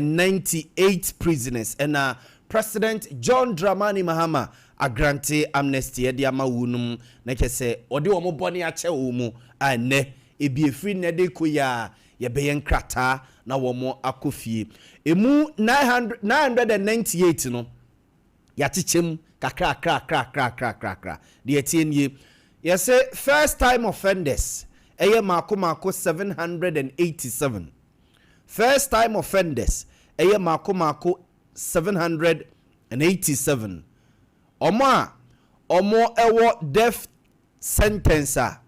998 prisoners ɛna President John Dramani Mahama agrant amnesty ɛde ama wɔn nom, na kyɛ sɛ ɔde wɔn bɔne akyɛ wɔn mu a, nnɛ ebi efiri nnɛ de kɔ yi a, yɛbɛyɛ nkrataa na wɔn akɔ fie. Emu 900 998 no, yɛakyekyɛ mu kakrakrakrakrakrakra. Deɛ ɛtie nie: yɛsɛ first time offenders ɛyɛ maako maako 787. First time offenders ɛyɛ maako maako 787. Ɔmo a ɔmo ɛwɔ death sentence a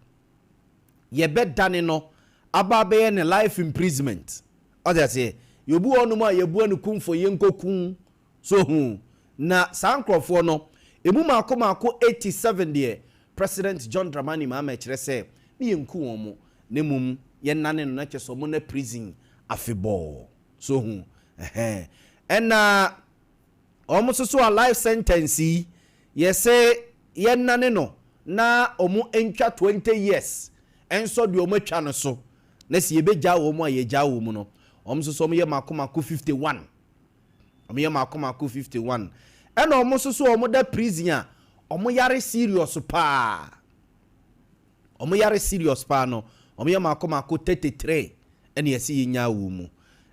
yɛbɛdane no aba abɛyɛ ne life imprisonment, ɔde aseɛ, yɛbu hɔnom a yɛbua no kumfo, yɛnkɔkum so hu na saa nkurɔfoɔ no emu maako maako 87 deɛ, President John Dramani Mahama kyerɛ sɛ ne yɛnku wɔn mo, na mmom yɛnane no na kyerɛ sɛ ɔmo na prison afebɔɔ so hu. Ɛhɛn, ɛna wɔn nso so a life sentence yi, yɛsɛ yɛnane no na wɔn ntwa 20 years ɛnso deɛ wɔn atwa no so, na sɛ yɛbɛgya wɔn a yɛgya wɔn mu no, wɔn nso so wɔn yɛ mako mako 51. Wɔn yɛ mako mako 51. Ɛna wɔn nso so wɔn da prison a wɔn yare serious paa, wɔn yare serious paa no, wɔn yɛ mako mako 33, ɛna yɛsi yɛnya wɔn mu.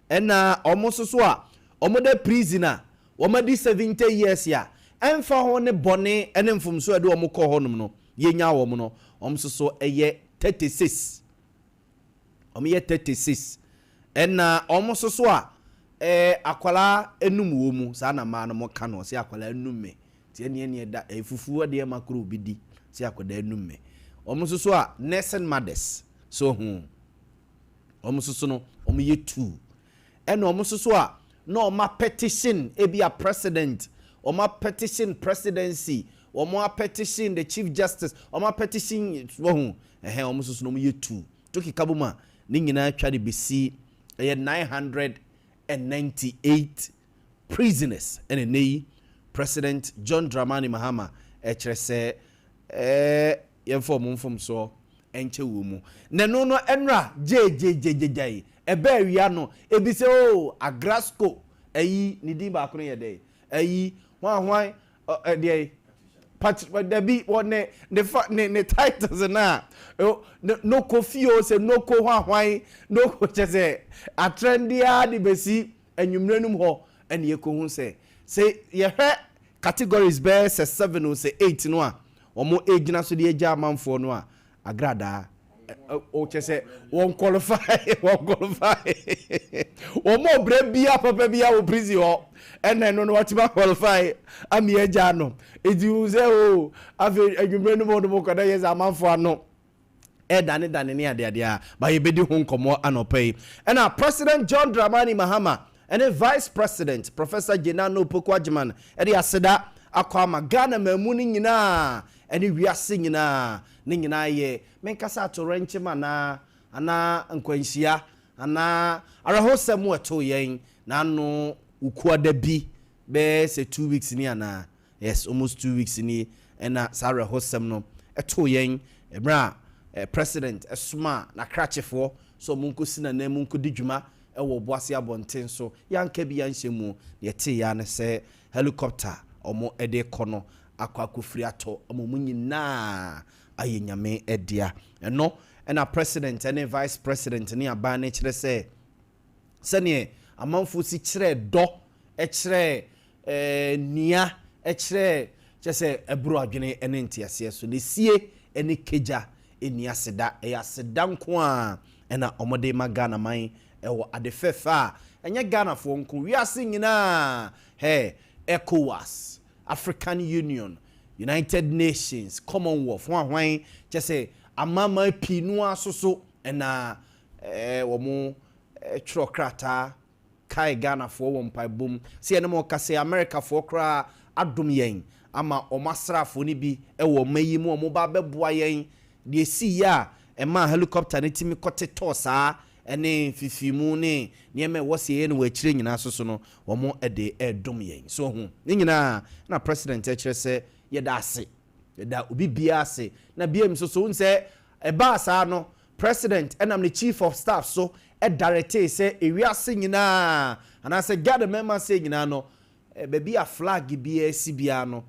Ɛna wɔn nso so a wɔn da prison a wɔn adi 70 years a ɛnfa ho ne bɔne ɛne mfomso a ɛde wɔn kɔ hɔnom no, yɛnya wɔn no, wɔn nso so ɛyɛ 36. Wɔn yɛ 36. Ɛna wɔn nso so a akwalaa enum wɔ mu saa na mmaa no mo ka no, ɔsɛ akwalaa enum mɛ tie neɛ da fufuo deɛ ma koro obi di sɛ akwadaa enum mɛ. Wɔn nso so a nursing mothers so ho, wɔn nso so no wɔn yɛ two. Ɛna wɔn nso so a na wɔn petition ebi a president, wɔn petition presidency, wɔn petition the Chief Justice, wɔn petition wɔn ho ɛhɛn, wɔn nso so no wɔn yɛ two. To keka bɔ mu a, ne nyinaa twa de besi ɛyɛ 998 prisoners. Ɛna ne yi President John Dramani Mahama ɛkyerɛ sɛ yɛmfa ɔmo mfomsoɔ ɛnkyɛ wɔ mu. Na ɛno no ɛnra gyegyegyegyae ɛbɛ awia no ebi sɛ o Agrasco ɛyi ne din baako no yɛ dɛ ɛyi hwan hwan ɛdeɛ pat dabi wɔ ne fa ne titles na no kofi o sɛ no ko hwan hwan no ko kyɛ sɛ atrɛndeɛ de besi enwummerɛ no mu hɔ. Ɛna yɛkɔ sɛ yɛhwɛ categories bɛyɛ sɛ seven o sɛ eight no a wɔn egyina so de agya amanfoɔ no a, agradaa o kyɛ sɛ wɔn qualify, wɔn qualify. Wɔn ɔbrɛ bia papa bia wɔ prison hɔ, ɛna ɛno no wɔtuma qualify ami agya no. Eti sɛ o afei adwumire no mu ɔno mu kɔdɛ yɛ sɛ amanfoɔ ano ɛdane dane ne adeadeɛ a ba yɛbɛdi ho nkɔmmɔ anɔpa yi. Ɛna President John Dramani Mahama ɛne Vice President Professor Jane Naana Opoku Agyeman ɛde aseda akɔ ama Ghana maamu no nyinaa ɛne wiase nyinaa. Ne nyinaa yɛ menkasa atorɛnkyem anaa nkwanhyia anaa awerɛhosɛm ɛto yɛn n'ano Wukuada bi bɛyɛ sɛ 2 weeks ni anaa, yes, almost 2 weeks ni. Ɛna saa awerɛhosɛm no ɛto yɛn mmerɛ a president ɛsoma n'akrakyefoɔ sɛ ɔmo nkɔsi n'anan mu nkɔdi dwuma ɛwɔ Obuase abɔnten so, yɛanka bi yɛnhyɛ mu. Deɛ ɛte ya ne sɛ helicopter ɔmo ɛde kɔ no akɔ akɔfiri atɔ ama ɔmo nyinaa ayɛ Nyame ɛdea. Ɛno ɛna president ɛne vice president ne aban no kyerɛ sɛ sɛneɛ amanfoɔ si kyerɛ dɔ, ɛkyerɛ nia, ɛkyerɛ kyerɛ sɛ ɛboro adwene ɛne nteaseɛ so ne sie ɛne kegya ɛni aseda. Ɛyɛ aseda nko a ɛna ɔmode ma Ghana man ɛwɔ ade fɛfɛ a ɛnyɛ Ghanafoɔ nko, wiase nyinaa hɛ, ECOWAS, African Union, United Nations, Commonwealth, ho ahwan kyɛ sɛ amama pii no aso so ɛna wɔn twerɛ krataa kae Ghanafoɔ wɔ mpaebom sɛ yɛne mo ɔka sɛ Amerikafoɔ koraa adom yɛn ama ɔmo asraafoɔ no bi ɛwɔ ɔma yi mu, ɔmo ba bɛboa yɛn. Deɛ esi yɛ a ɛma helicopter no timi kɔtetɔɔ saa ɛne fifimu ne nneɛma ɛwɔ sɛ yɛn no wɔ akyire nyinaa so so no, wɔn ɛde ɛɛdom yɛn so ho ne nyinaa. Na president ɛkyerɛ sɛ yɛda ase, yɛda obi biara ase. Na biem nso so n sɛ ɛbaa saa no, president ɛnam ne chief of staff so Ɛdaretee sɛ ewiase nyinaa anaasɛ Ghana mmarima sɛ nyinaa no, baabi a flag biara si biara no,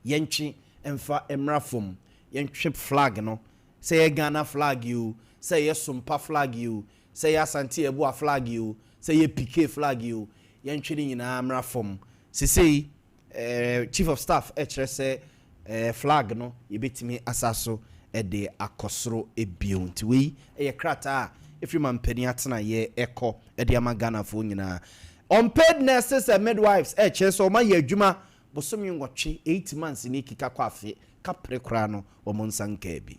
yɛntwe mfa mmra fam. Yɛntwe flag no, sɛ ɛyɛ Ghana flag o, sɛ ɛyɛ Sompa flag o, sɛ ɛyɛ Asante Yeboah flag o, sɛ ɛyɛ PK flag o, yɛntwe ne nyinaa mmra fam. Sesei Chief of Staff kyerɛ sɛ flag no yɛbɛtumi asa so de akɔ soro bio. Nti wei yɛ krataa a ɛfiri mampanin atenaeɛ ɛkɔ de ama Ghanafoɔ nyinaa. Unpaid nurses and midwives ɛkyerɛ sɛ wɔn ayɛ adwuma bosome 8, 8 months ni keka kɔ afe kapere koraa no, wɔn nsa nkaa bi.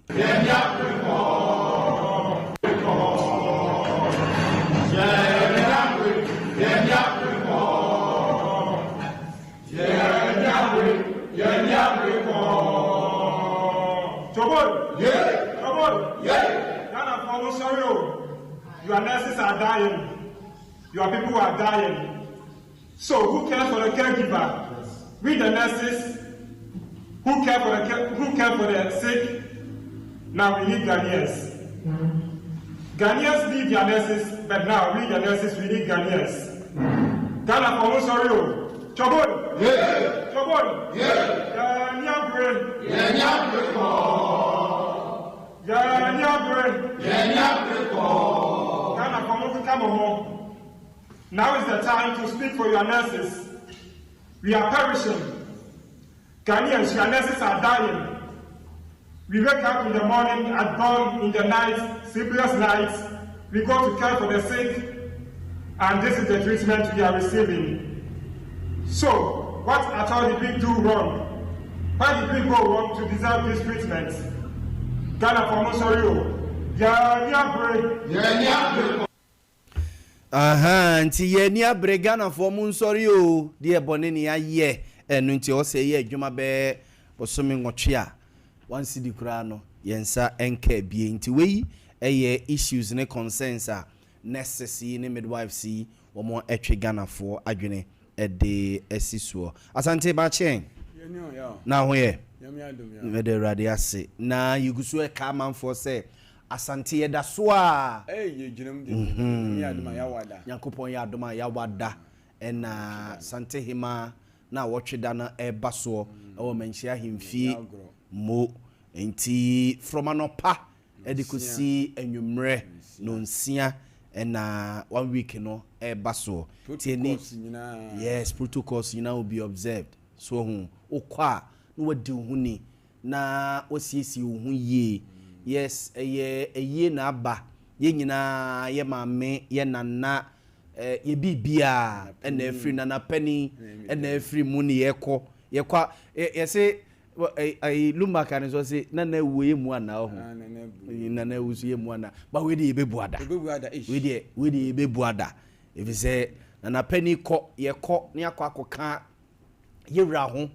Chobol! Yeah! Chobol! Yeah! Ghana for sorry oh. Your nurses are dying. Your people are dying. So who cares for the caregiver? We the nurses who care for the sick. Now we need Ghanaians. Ghanaians need their nurses, but now we the nurses, we need Ghanaians. Ghana for sorry oh. Chobol! Yeah! Chobol! Yeah! Yɛn ani abere. Yɛn ani abere. Ghana for mo keka mo ho. Now is the time to speak for your nurses. We are perishing. Ghanaians, your nurses are dying. We wake up in the morning, at dawn, in the night, sleepless nights. We go to care for the sick, and this is the treatment we are receiving. So, what at all did we do wrong? Why did we go wrong to deserve this treatment? Ghana for sorry, yɛn ani abere. Aha, nti yɛn ani abere. Ghanafoɔ mu nsɔre o, deɛ bɔne ne yɛayɛ ɛno nti ɔsɛ yɛ adwuma bɛɛ bosome 8 a 1 cedi koraa no yɛn nsa nka abie. Nti wei ɛyɛ issues ne concerns a nurses yi ne midwives yi wɔn atwe Ghanafoɔ adwene ɛde asi soɔ. Asante Bakyɛn na ho yɛ mɛde Awurade ase na yɛgu so ɛka amanfoɔ sɛ Asante yɛda so a Nyankopɔn yɛ adom a yɛawada ɛna Sante Hema na wɔtwe da no ɛba soɔ ɛwɔ Manhyia ahemfie mo. Nti from anɔpa ɛde kɔsi anwummerɛ 6 ɛna one week no ɛba soɔ. Nti ɛni, yes, protocols nyinaa will be observed. So ho wokɔ a na wadi wo ho ni na wasiesie wo ho yie. Yes, ɛyɛ ɛyie na aba yɛn nyinaa, yɛ maame, yɛ nana, yɛ biribiaa ɛna afiri nana panin ɛna afiri mu ne yɛkɔ yɛkɔ yɛsɛ ɛyi lumba ka ne so sɛ nana ewu yɛ mu ana ɔho nana ewu so yɛ mu ana ba. Wei de yɛbɛbu ada, wei deɛ yɛbɛbu ada efisɛ nana panin kɔ, yɛkɔ ne akɔ akɔka yɛwura ho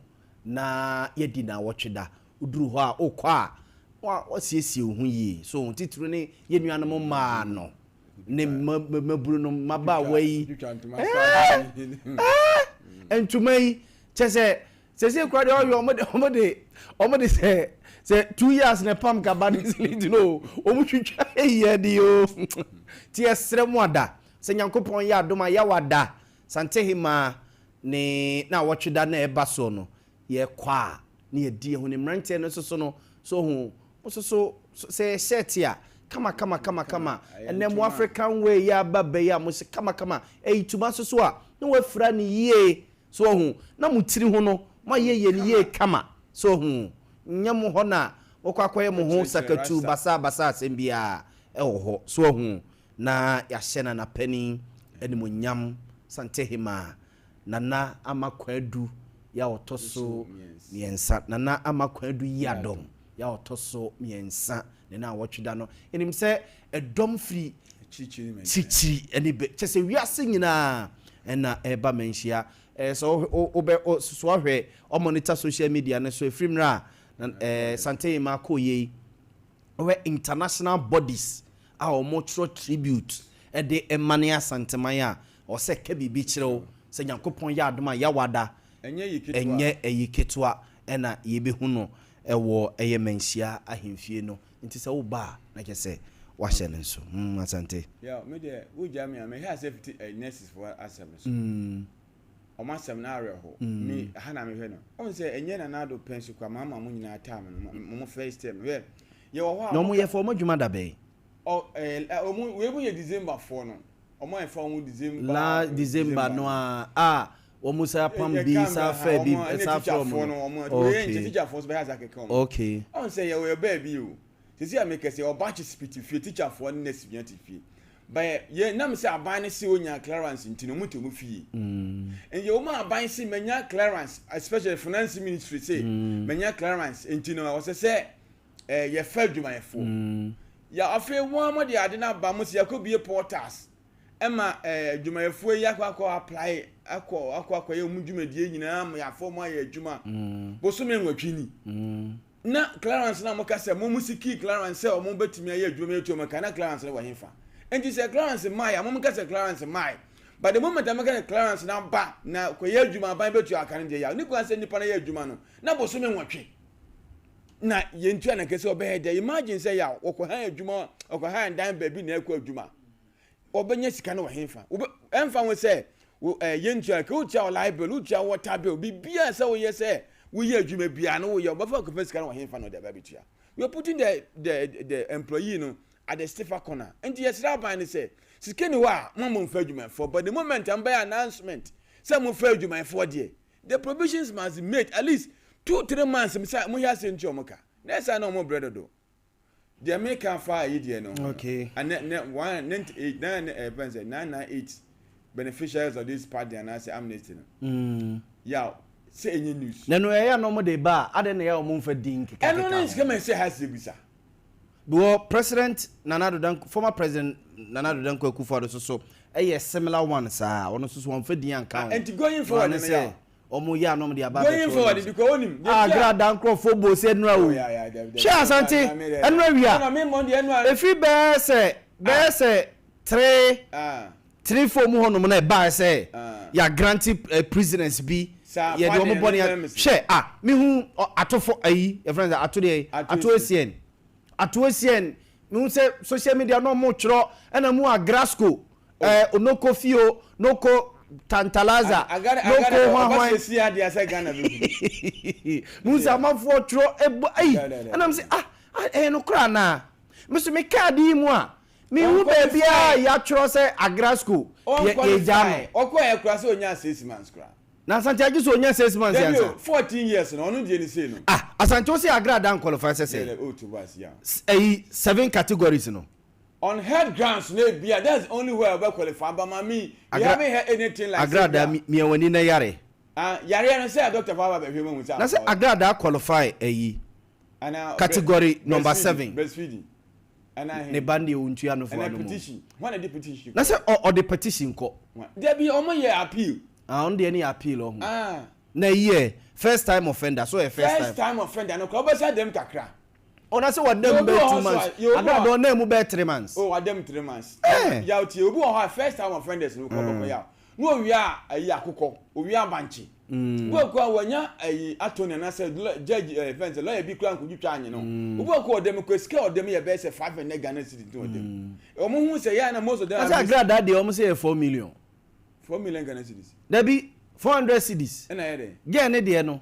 na yɛdi na wɔtwe da. Woduru hɔ a wokɔ a wasiesie wo ho yie so titiri ne yɛn nuanom mmaa no ne mmabunu no, mmabaawa yi, ntoma yi kyɛ sɛ sɛsɛ kura deɛ ɔyɛ ɔmo de sɛ 2 years na pam kaba ne slit no ɔmo twitwa yɛ de o. Ti ɛsrɛ mu ada sɛ Nyankopɔn yɛ adom a yɛwada Santehema ne na wɔtwe da na ɛba soɔ no, yɛkɔ a ne yɛdi ɛho ne mmeranteɛ no soso no so ho mo soso sɛ shirt a kama kama kama kama. Ɛnɛ mo African way yɛ aba bɛyɛ a mo sɛ kama kama ɛyi tuma soso a na wafira ne yie so ho na mo tiri ho no mo ayɛ yɛ ne yie kama so ho nyɛ mo hɔ na wɔkɔ akɔyɛ mo ho sakatu basa basa asɛm biara ɛwɔ hɔ so ho na yɛahyɛ na napani animonyam Santehema Nana Ama Kwadu yɛ a ɔtɔ so 3, Nana Ama Kwadu yi adɔm yɛ a ɔtɔ so 3 ne na awɔtwe da no ɛnim sɛ ɛdɔm firi kyirikyiri ɛne bɛ kyɛ sɛ wiase nyinaa ɛna ɛba Manhyia. Sɛ wobɛ so ahwɛ ɔmonitor social media no so ɛfiri mmerɛ a Santehema kɔɔ yei, wɔyɛ international bodies a wɔn twerɛ tribute ɛde ɛma ne Asanteman a ɔsɛ ka biribi kyerɛ wo sɛ Nyankopɔn yɛ adom a yɛawada ɛnyɛ ɛyi ketewa ɛna yɛbɛhu no ɛwɔ ɛyɛ Manhyia ahemfie no. Nti sɛ woba a na kyɛ sɛ wahyɛ ne nso. Asante. Yeah, me deɛ wogya me a mehwɛ asɛ fiti nurses foɔ asɛm so. Ɔmo asɛm no awerɛho. Me ha na mehwɛ no. Ɔn sɛ ɛnyɛ Nana Addo pɛn so kora maama mo nyinaa time no mo first term. Hwɛ yɛwɔ hɔ a. Na ɔmo yɛ fɔ ɔmo adwuma da bɛn? Ɔ ɛɛ ɔmo wei mu yɛ December foɔ no. Ɔmo a yɛfa ɔmo December. Last December no a a wɔn sa apam bi sa fɛ bi sa frɛ ɔmo no. Okay. Teacher foɔ so bɛyɛ asa kɛkɛ ɔmo. Okay. Ɔn sɛ yɛwɔ yɛ baabi o. Sisi a mekɛ sɛ ɔba kye sipiti fie teacher foɔ ne nurse nyinaa te fie. But yɛ nam sɛ aban no se onya clearance nti no ɔmo te ɔmo fie. Nti ɔmo aban se manya clearance, especially finance ministry se manya clearance nti no ɔsɛ sɛ yɛfa adwumayɛfoɔ. Ya afei wɔn a mo de ade no aba mo se yɛakɔ bie portals ɛma adwumayɛfoɔ yi akɔ akɔ apply akɔ akɔ akɔyɛ ɔmo dwumadie nyinaa ma yɛafɔ ɔmo ayɛ adwuma bosome 8 ni. Na clearance na mo ka sɛ mo mo siki clearance sɛ ɔmo bɛtumi ayɛ adwuma mi etu ɔmo ka na clearance no wɔ hefa? Nti sɛ clearance maae a mo mo ka sɛ clearance maae, but the moment a mo ka sɛ clearance na ba na kɔyɛ adwuma aban bɛtua aka no deɛ yaw ne kwan sɛ nipa no yɛ adwuma no na bosome 8 na yɛntua na kɛsɛ ɔbɛyɛ dɛ. Imagine sɛ yaw wɔkɔ han adwuma, ɔkɔ han dan baabi na ɛkɔ adwuma, ɔbɛnya sika no wɔ hefa? Ɛmfa ho sɛ yɛntua ka, wotua wɔ light bill, wotua water bill, biribiara sɛ woyɛ sɛ woyɛ adwuma biara no woyɛ, ɔbɛfa akɔfa sika no wɔ hefa na ɔde aba abɛtua? We are putting the employee no at the stiffer corner. Nti yɛsrɛ aban no sɛ sika ni hɔ a mo mo mfa adwumayɛfoɔ, but the moment a mobɛyɛ announcement sɛ mofa adwumayɛfoɔ deɛ, the provisions must be made at least 2-3 months sɛ moyɛ ase ntua ɔmo ka na ɛsa na ɔmo brɛ dodo. Deɛ meka fa ayi deɛ no ho ne ne one 98 nine fɛn sɛ 998 beneficiaries of this pardon anaasɛ amnesty no yaw sɛ ɛnyɛ news. Na no ɛyɛ na ɔmo de ba a adɛn na ɛyɛ ɔmo nfa din keka ɛno ne nsika ma ɛsɛ ha sɛ bisa. Because President Nana Addo Dankwa, former President Nana Addo Dankwa Akufo-Addo so so ɛyɛ similar one saa, ɔno nso so wɔnfa din anka ho. Nti going forward no yaw ɔmo yɛ anam de aba going forward because onim a agrada nkurɔfoɔ bɔ ose ɛnura o. Hwɛ Asante, ɛnura wia efi bɛyɛ sɛ 3 3 4 mu hɔnom na ɛbaa sɛ yɛ grant prisoners bi yɛde ɔmo bɔ ne hwɛ a mihu atofo ayi yɛfrɛ no sɛ ato deɛ Ato Esien, Ato Esien. Mihu sɛ social media na ɔmo twerɛ ɛna mu Agrasco onoko fio noko tantalaza noko hwanhwan mu sɛ amanfoɔ twerɛ ɛbɔ ayi ɛnam sɛ ah, ɛyɛ no koraa naa meso me kaadi yi mu a mehu baabi a yɛatwerɛ sɛ Agrasco yɛgya no. Ɔkɔ yɛ kura sɛ onya 6 months kura. Na Asante agye sɛ onya 6 months yansa. 14 years na ɔno deɛ ne sei no. Ah, Asante, wo sɛ Agrada nqualify sɛ ɛyi seven categories no. On health grounds na ebia that's the only way ɔbɛ qualify, but mami, we haven't heard anything like. Agrada miawani na yare. Ah, yare no sɛ doctor fa ba bɛhwɛ mu sɛ. Na sɛ Agrada qualify ɛyi category number 7. Breastfeeding. Ne ba ne ontua no fo ano mu. Petition wɔn na di petition. Na sɛ ɔde petition kɔ. Dabi, ɔmo yɛ appeal. Ah, ɔno deɛ ne yɛ appeal ɔho. Na yi yɛ first time offender so yɛ first time. First time offender no kora ɔbɛsa dɛm kakra. Ɔna sɛ wadam bɛyɛ 2 months, Agrada ɔna mu bɛyɛ 3 months. Oh, wadam 3 months. Yaw tie, obi wɔ hɔ a first time offenders no kɔ bɛkɔ yaw na owia ayi akokɔ, owia abankye obi wɔ kɔ a wanya ayi attorney anaasɛ judge fɛn sɛ lawyer bi kura nkojú twa anyi no. Obi wɔ kɔ ɔdɛm kɔ sika ɔdɛm yɛ bɛyɛ sɛ 500 Ghana cedis nti ɔdɛm ɔmo hu sɛ yɛn na most of them. Na sɛ Agrada deɛ ɔmo sɛ yɛ 4 million. 4 million Ghana cedis. Dabi, 400 cedis. Ɛna yɛ dɛ. Gɛɛ ne deɛ no.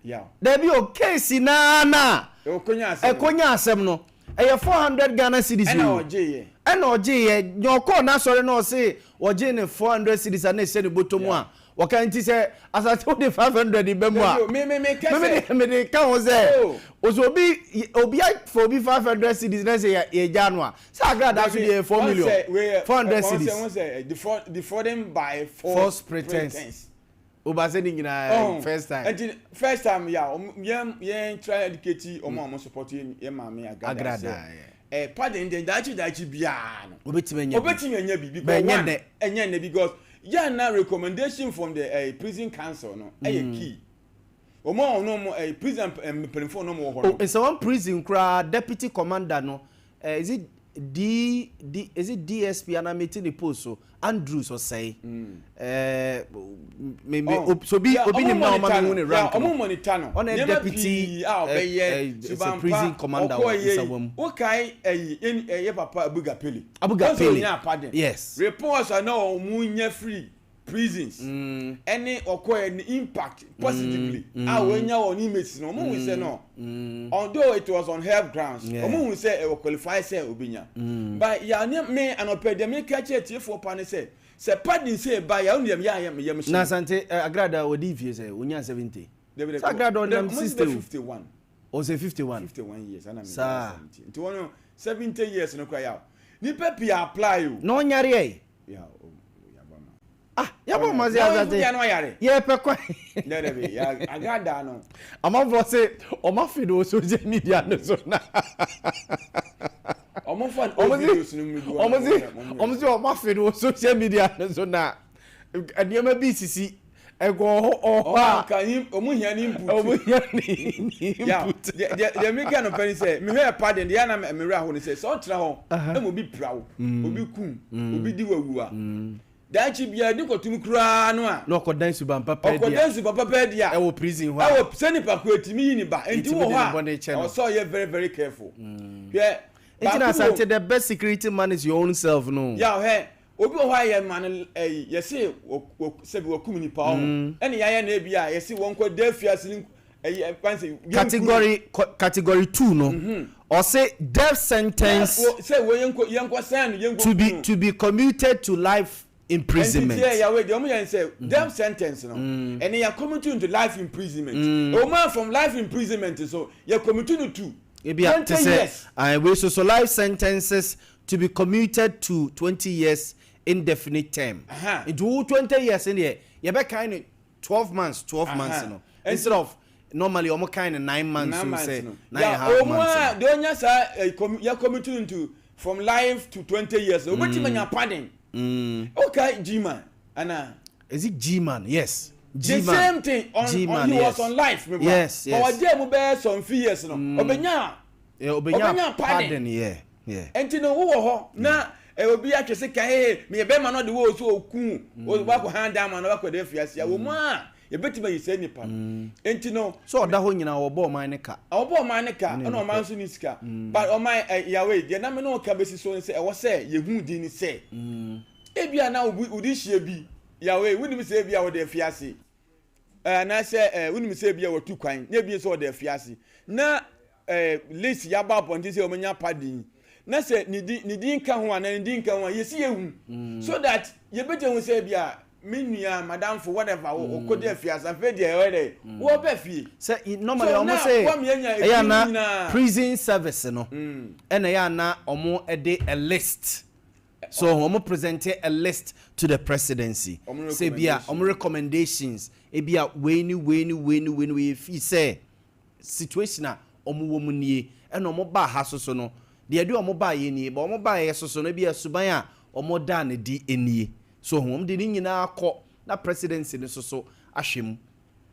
Yaw. Dabi o, case naa na. Ɛkonya asɛm. Ɛkonya asɛm no ɛyɛ 400 Ghana cedis. Ɛna ɔgye yɛ. Ɛna ɔgye yɛ nyɛ ɔkɔɔ n'asɔre na ɔse ɔgye ne 400 cedis a na ɛhyɛ ne bɔtɔ mu a wɔka. Nti sɛ Asante wode 500 bɛ mu a me me me kɛsɛ me de ka ho sɛ ɔsɛ obi afa obi 500 cedis na sɛ yɛgya no a sɛ Agrada so deɛ 4 million 400 cedis. Defrauding by false pretense. Oba sɛ ne nyinaa first time. Nti first time ya yɛn try educate ɔmo a ɔmo support yɛn maame Agrada sɛ pardon deɛ daakye daakye biara no. Obetumi anya. Obetumi anya bi because one ɛnyɛ nɛ because yɛn na recommendation from the prison council no ɛyɛ key. Ɔmo a ɔno ɔmo prison mpanyinfoɔ no wɔ hɔ no. Nsawam prison koraa deputy commander no is it. D D is it DSP ana meti ne post so, Andrews Ɔsɛe. Ɛɛ me me Oh, so obi yeah, obi ɔmo nim na ɔma monitor me hu ne no. rank Yeah, no. ɔmo monitor no. Ɔno yɛ Nneɛma deputy pii a ɔbɛyɛ, sɛ prison suban pa, commander ɔkɔɔ wɔ yɛ yi. Nsawam. Wokae ɛyi, ɛyɛ papa Abuga Pele. Abuga Wɔn sɛ Pele. onyaa pardon. Reports a na ɔmo nya free prisons ɛne ɔkɔɛ ne impact positively a wɔnya wɔ ne inmates no, ɔmo hu sɛ no, although it was on health grounds, ɔmo hu sɛ ɛwɔ qualify sɛ obenya. But yà me anɔpɛ deɛ meka kyerɛ tiefoɔ pa ne sɛ pardon sɛ ɛba yà ɔno yɛ yɛ yɛ Na Asante Agrada ɔdi fie sɛ onya 70. Sɛ Sɛ Agrada ɔnam 60 o. 51. Ɔsɛ 51. 51 years ɛna mi Saa. 70, nti wɔn 70 years no kora yà nipa pii apply o. Na ɔnyare yɛ. Yà o yaba ma. Ah, yabɔ ma se Na Asante. wɔn yà no ayare. Yɛpɛ kwan. Dɛdɛbi yà Agrada no. Amanfoɔ sɛ ɔma fi do wɔ social media no so na Ɔmo fa ɔmo si videos no mu bi wɔ ɔmo si ɔma fi do wɔ social media no so na nneɛma bi sisi ɛkɔ ɔhɔ ɔmo a anka ɔmo hia ne input. Ɔmo hia ne input. Deɛ deɛ mi ka no pɛ ni sɛ mehwɛ pardon deɛ ana mewura hɔ no sɛ ɔtena hɔ ɛma obi pira wo, obi kum obi, di wawu a, daakye biara di kɔtum koraa no a Na ɔkɔdan suban papa di a ɔkɔdan suban papa di a ɛwɔ prison hɔ a ɛwɔ sɛ nipa ko etimi yi ni ba nti Etimi wɔ de ne hɔ bɔne a kyɛ no. ɔsɛ ɔyɛ very very careful. Hwɛ, Nti na baako wɔ- Asante, the best security man is your own self no. Ya hwɛ, obi wɔ hɔ a yɛ ma no ɛyi, yɛsi wɔ wɔ sɛbi wɔkum nipa hɔ, ɛna yɛayɛ no ebi a yɛsi wɔn kɔ da fiase ne ɛyi ɛfan sɛ yɛnku no. Category two no, ɔsɛ death sentence Sɛ wɔ yɛnkɔ sɛn no yɛnkɔ to be to be commuted to life imprisonment. Nti tiɛ yawe deɛ ɔmo yɛn sɛ death sentence no ɛne yɛ commute into life imprisonment. Ɔmo from life imprisonment so yɛ commute no to Ebi a te 20 sɛ years. Wei so life sentences to be commuted to 20 years indefinite term. Nti wo 20 years ne deɛ, yɛbɛkan no 12 months, 12 months no instead of normally ɔmo kan no 9 months 9 o months sɛ no nine and a half ɔmo months a no. deɛ ɔnya saa yɛ commute into from life to 20 years, obetumi anya pardon. Okay, G-Man ana. Is it G-Man? Yes. The G-Man. same thing on, G-Man, on he yes. was on life meboa. Yes. But wagye mu bɛyɛ some few years no, ɔbɛnya Yeah, obenya ɔbɛnya pardon. Pardon, yeah. Nti no wowɔ hɔ na obi atwe se kan ee meyɛ bɛrima no de wo so oku o wakɔ han dan ma no wakɔ de afiase a wɔ mu a yɛbɛtumi ayi sɛ nipa no nti no. So ɔda hɔ nyinaa wɔbɔ ɔman ne ka. Ɔbɔ ɔman ne ka. Ɛne ɛna nokorɛ. Ɔman nso ne sika, but ɔman yawe deɛ nam ne ɔka bɛsi so ne sɛ ɛwɔ sɛ yɛhu din ne sɛ ebia na obi odi hyia bi yawe wunim sɛ ebia wɔde afiase anaasɛ wunim sɛ ebia wɔtu kwan na ebi nso wɔde afiase na list yaba abɔnten sɛ wɔn pardon na sɛ ne din ka ho anaa ne din ka ho a yɛsi yɛhu so that yɛbɛgye ho sɛ ebia me nua madamfo whatever ɔkɔ de afiase, afei deɛ ɛwɔ dɛ wɔbɛ fie. Sɛ normally So ɔmo now, sɛ wɔn yɛnya ɛyɛ ebi ana nyinaa. Prison service no ɛna ɛyɛ ana ɔmo ɛde a list, so ɔmo present a list to the presidency Ɔmo sɛ ebia recommendation. Ɔmo recommendations, ebia wei ni wei ni wei ni wei ni wei fi sɛ situation a ɔmo wɔ mu nie, ɛna ɔmo baa ha soso no deɛ ɛde ɔmo baa yɛ nie, ba ɔmo baa yɛ soso no ebia suban a ɔmo da ne di nie, so ɔmo de ne nyinaa kɔ na presidency no soso ahwɛ mu.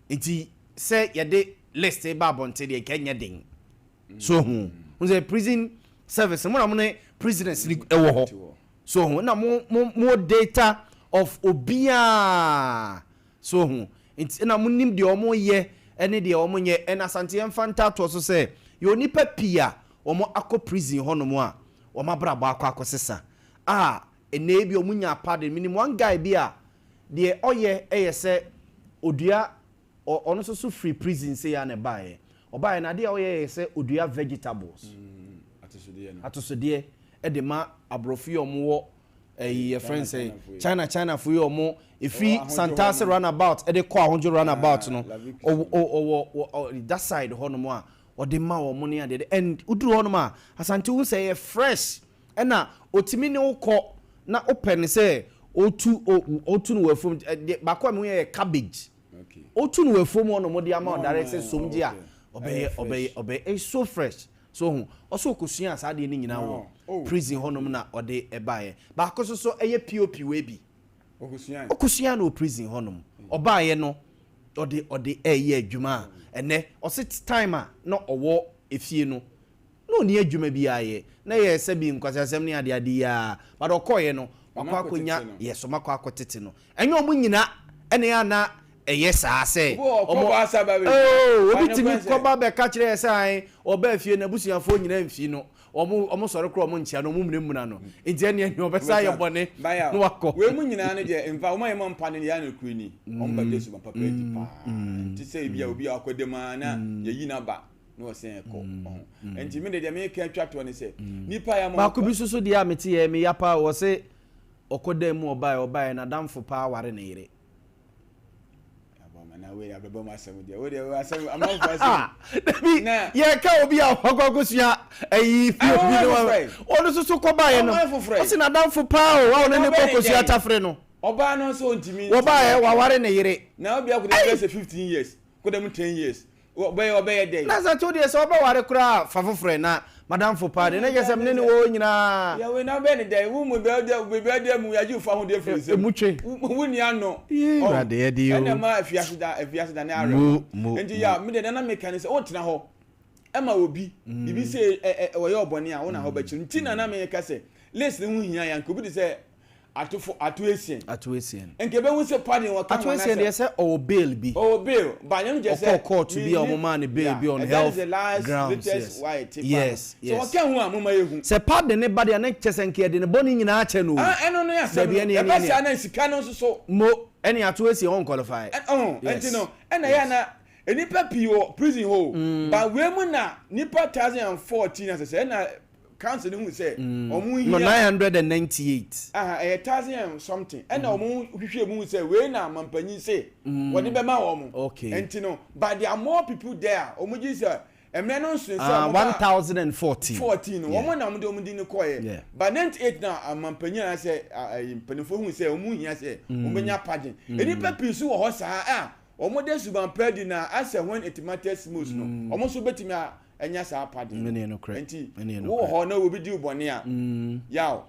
Nti sɛ yɛde list ba abɔnten deɛ, nka nyɛ den so hu n sɛ prison service mo na mo ne prisoners ni ɛwɔ hɔ so hu na mo data of obiara so hu, nti na mo nim deɛ ɔmo yɛ ɛne deɛ ɔmo nyɛ. Ɛna Asante, yɛn fa ntaatoɔ so sɛ yɛ onipa pii a wɔn akɔ prison hɔnom a wɔn abrabɔ akɔ sesa a ɛnna ebi ɔmo nya pardon. Minim one guy bi a deɛ ɔyɛ ɛyɛ sɛ odua ɔno nso so free prison sɛ yɛ a na ɛbaeɛ ɔbaeɛ na adeɛ a ɔyɛ yɛ sɛ odua vegetables. Atosodeɛ no. Atosodeɛ ɛde ma aborɔfo yi a ɔmo wɔ ɛyi yɛfrɛ no sɛ China. China China fo yi a ɔmo efi Ɛwɔ Ahodwo Santase hɔ no. roundabout ɛde kɔ Ahodwo roundabout no. Ah, Lavik. Ɔwɔ that side hɔnom a ɔde ma wɔn ne adeɛ, and woduru hɔnom a, Asante, wo sɛ ɛyɛ fresh, ɛna otimi ne wokɔ na wopɛ ne sɛ otu no wɔ afuom. Deɛ baako a mehu yɛ cabbage. Otu no wɔ afuom hɔ nom de ama ɔdare sɛ somgye a ɔbɛyɛ Ɛyɛ fresh. Ɔbɛyɛ ɛyɛ so fresh so hu ɔsɛ okosua saa adeɛ no nyinaa wɔ prison hɔnom na ɔde ɛbaeɛ. Baako nso so ɛyɛ POP wei bi. Okosua. Ɔkosua no wɔ prison hɔnom, ɔbaeɛ no ɔde ɛyɛ adwuma a ɛnɛ ɔse time a na ɔwɔ efie no na Ɔnni adwuma biara yɛ. Na ɛyɛ sɛbi nkwaseasɛm ne adeade yi ara. But ɔkɔeɛ no, wakɔ akɔnya, yes, wɔakɔ akɔtete no. Ɛnyɛ wɔn nyina na ɛyɛ a na ɛyɛ saa sɛ wɔn, oh, obi tumi kɔba bɛka kyerɛ yɛ sɛ ae, ɔbaa fie n'abusuafoɔ nyinaa mfi no, wɔn, wɔn sɔre koraa wɔn nkyea no, wɔn munamuna no. Nti ɛnneɛ nea ɔbɛsan ayɛ bɔne na wakɔ. Wei mu nyinaa no deɛ, mfa wɔn a yɛmmɔ mpa no deɛ, yɛ a nokorɛ ni, wɔn ba Jesu ma papa adi paa. Nti sɛ ebia obi a wakɔ dam ara na yɛyi no aba na ɔsɛn kɔ ɔho. Nti me deɛ deɛ meka atwa toɔ ne sɛ, nnipa a yɛama wɔn Baako bi nso so deɛ a mete yɛ, meya paa, wɔse ɔkɔ dan mu ɔbaeɛ, ɔbaeɛ n'adamfo paa ware ne yere. Dabi, yɛka obi a wakɔ akɔsua ayi fie bi no ɔno nso so kɔbaeɛ no, ɔse n'adamfo paa o, a ɔne ne kɔ kɔsua tafere no. Ɔbaa no nso ntumi. Wɔbaeɛ waware ne yere. Na obi akɔda bɛyɛ sɛ 15 years, kɔda mu 10 years. Ɔbɛyɛ ɔbɛyɛ dɛn? Na sɛ to deɛ sɛ ɔbɛware koraa a, fa foforɔ ɛ, na m'adamfo paa deɛ, na kyerɛ sɛ me ne no wɔ hɔ nyinaa. Yɛ wei na wobɛyɛ no dɛn? Wo mu baabi a baabi a mu yɛagye wo fa ho deɛ firi nsam. Emu twe. Wo nni ano. Yee Ɔho. Awurade ɛde o. Ɛna ɛma afiase da afiase da ne Mo awerɛho. mo Nti mo. ya me deɛ nea na meka ne sɛ wotena hɔ ma obi biribi sɛ ɛ ɛ ɔyɛ ɔbɔne a wo na wobɛkyere no. Nti na na meka sɛ list no ho hia yɛn anka obi te sɛ Atofo, Ato Essien. Ato Essien. Nka ebehu sɛ pardon wɔ ka Ato ho Essien anaasɛ. deɛ sɛ ɔwɔ bail bi. Ɔwɔ bail, but ɛno kyerɛ sɛ. Ɔkɔɔ court bi a wɔn maa no bail bi on yeah, that health is the last grounds, latest yes. wa yɛte paa no. Yes, Sɛ yes. wɔka ho a momma yɛhu. Sɛ pardon ne ba deɛ a na kyerɛ sɛ nka yɛde ne bɔne nyinaa akyɛ no o. Ah, ɛno ne asɛm Dabi no. ɛne ɛne Ɛba ɛne. saa na sika no nso so. Mo, ɛne Ato Essien ɔn qualify. Ɛ, ɔho, Yes. ɛnti no, ɛna ɛyɛ a Yes. na nnipa pii wɔ prison hɔ o, but wei mu na nnipa 1014 asɛ sɛ ɛna Council no hu sɛ wɔn hia. No 998. Aha ɛyɛ thousand and something ɛna wɔn hwehwɛ mu hu sɛ wei na mampanyin se wɔde bɛma wɔn. Okay. Nti no but there are more people there a wɔn gye sɛ mmerɛ no nso sɛ Ah, wɔn ba 1014. 14 no Yeah. wɔn na wɔn de wɔn din no kɔɛ. Yeah. But 98 na mampanyin anaasɛ ɛyi mpanimfoɔ hu sɛ wɔn hia sɛ wɔn bɛnya pagyen. Nnipa pii nso wɔ hɔ saa a wɔn de suban pa adi na asɛ when it matters most no wɔn nso bɛtumi a anya saa apade no. Ɛne nokorɛ. Nti Ɛne wowɔ nokorɛ. hɔ na obi di wo bɔne a, yaw.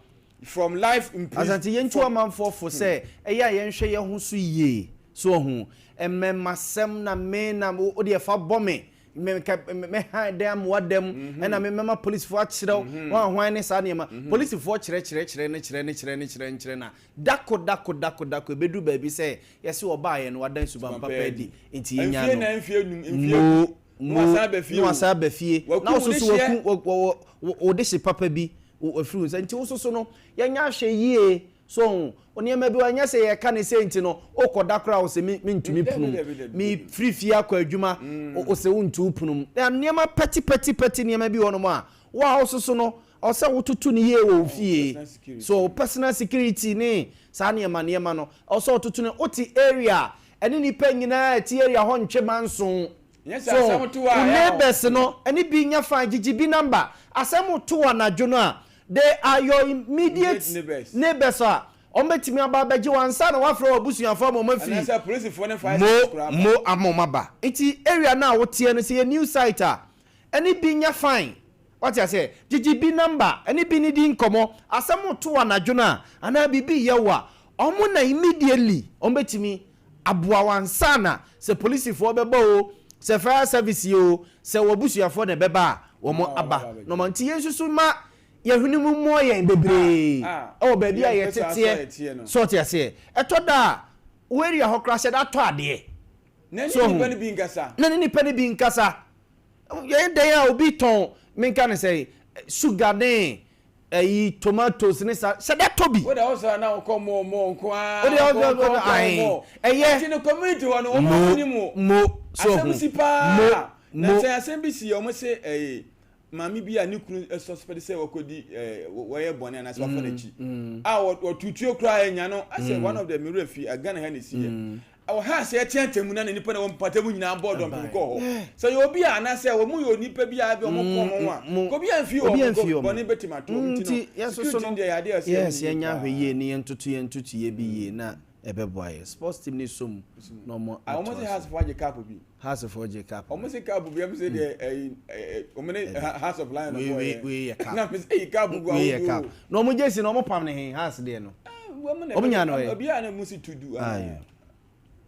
From life in prison. Asante yɛntu From, amanfoɔ fo sɛ ɛyɛ a yɛnhwɛ yɛn ho so yie. So wahu? Mmɛmasɛm na me na wo deɛ fa bɔ me. Me nka mɛhan dɛn amoa dɛm ɛna me mɛma polisifoɔ akyerɛ wo hwan hwan ne saa nneɛma. Polisifoɔ kyerɛ kyerɛ kyerɛ ne kyerɛ ne kyerɛ ne kyerɛ nkyerɛ na dako dako dako dako ɛbɛduru baabi sɛ yɛse ɔbaeɛ no wadan suban papa adi nti yɛnya mfie no. nan mfie num mfie Mo du Mo, na wasan aba fie na o. wasan aba fie, Wakum na wo wo soso dehyeɛ. waku wɔ wɔ wo dehye papa bi wɔ afiri wo nsa. Nti wo soso no, yɛnyɛ ahwɛ yie. So ho? Nneɛma bi wɔ hɔ, ɛnyɛ sɛ yɛka no sei nti no, wokɔda koraa wo se me mentumi Dabi, pono mu. dabi, dabi, dabi. Mefiri fie akɔ adwuma, wo se wontu wo pono mu. Na nneɛma pɛti pɛti pɛti nneɛma bi wɔ hɔnom a, wo a wo soso no, ɛwɔ sɛ wototo no yie wɔ wo fie. Personal security. So personal security ne saa nneɛma nneɛma no, ɛwɔ sɛ wototo no. Wote area a, ɛne nnipa nyinaa a ɛte area hɔ ntwe manso. Nyɛ sɛ So asɛm to wo a ɛyɛ neighbors no ɛne bi nya fine gyegye bi number asɛm to wo anadwo no a they are your immediate Immediate neighbors. neighbors a wɔn bɛtumi aba abɛgye wo ansa na woafrɛ w'abusuafoɔ ama wɔn afiri Anaasɛ apolisifoɔ ne fire mo service koraa aba. mo ama wɔn aba. Nti area no a woteɛ no sɛ yɛ new site a ɛne bi nya fine wate aseɛ gyegye bi number ɛne bi ne di nkɔmmɔ asɛm to wo anadwo no a anaa biribi yɛ wo a wɔn na immediately wɔn bɛtumi aboa wo ansa na sɛ polisifoɔ bɛba oo, sɛ fire service oo, sɛ w'abusuafoɔ na ɛbɛba a, wɔn aba. Na wɔn nti yɛnsusu mma yɛn hwene mu mmɔ yɛn bebree wɔ baabi a yɛteteɛ. So ɔte aseɛ? Ɛtɔ da a, wo area hɔ koraa hyɛ da tɔ adeɛ. Na ne So nipa ho? no bi nkasa. Na ne nipa no bi nkasa. Yɛyɛ dɛn a obi tɔn, menka no sɛ, sugar ne Ɛyi tomatoes ne sa hyɛ da tɔ bi. Wo deɛ wo sɔrɔ na wokɔ mall mall nko ara Wo deɛ kɔ kɔ wo kɔ ae mall. ɛyɛ. Ɛnti no community hɔ no wɔn a wɔn nim wo. Mo so Asɛm ho si paa. mo Na mo. sɛ asɛm bi si wɔn se ɛyi maame bi a ne kunu suspect sɛ wɔkɔdi ɛɛ wɔyɛ bɔne anaasɛ wafa n'akyi a wɔtu tuo koraa anya no asɛ one of the me werɛ fi Ghana ha na esi yɛ. Wɔ ha a sɛ yɛteatea mu na na nnipa na ɛwɔ mpata mu nyinaa bɔɔ dɔmpem kɔɔ hɔ. Sɛ yɛ obi a anaasɛ wɔn yɛ onipa bi a ebia wɔn kɔn wɔn a, nka obi amfi wɔn, nka bɔne bɛtumi ato wɔn. Nti no, security no deɛ yɛ adeɛ a ɛsɛ yɛhu Yes, no yie yɛnyɛ paa. ahwɛyie ne yɛntoto yɛn ntotoeɛ bi yie na ɛbɛboa yɛn. Sports team no sɔ mu na wɔn Ah, wɔn atoa se so. Hearts foɔ agye cup bi. Hearts foɔ gye cup Wɔn se cup bi, ɛmu se deɛ ɛyi ɛɛ wɔn ne Hearts of Lion Wei bɔɔ wei yɛ. wei yɛ cup. Na me se eyi cup gu Wei yɛ ahodoɔ cup. o. Na wɔn jersey no wɔn pam ne he? Hearts deɛ no. Ah, wɔn na Wɔn nyaa no ɛ? Obiara na mu si tudu. Ayo.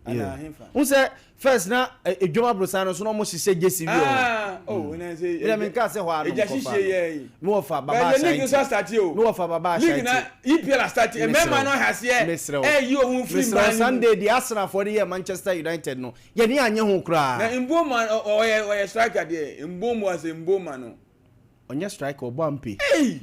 Ana hefa. N sɛ first na edwom aborosan no so na ɔmo hyehyɛ jersey bi wɔ hɔ. Ah, oh, na sɛ. Mi dɛ mi nka sɛ hɔ a na Eja ɔmo kɔfa hyehyɛ yɛ yi. no. Mi wɔ fa baba Bɛyɛ league nso ahyɛnti. asate o. Mi wɔ fa baba League na ahyɛnti. EPL asate. Mmarima no ahaseɛ. Mesrɛ wo. Ɛyi ohun firi Mesrɛ mmaa wo no mu. Sunday deɛ Arsenalfoɔ de yɛ Manchester United no yɛne anyɛ ho Na koraa. Mboma ɔyɛ ɔyɛ striker deɛ. Mboma sɛ Mboma no. Ɔnyɛ striker, ɔbɔ ampe. Hey!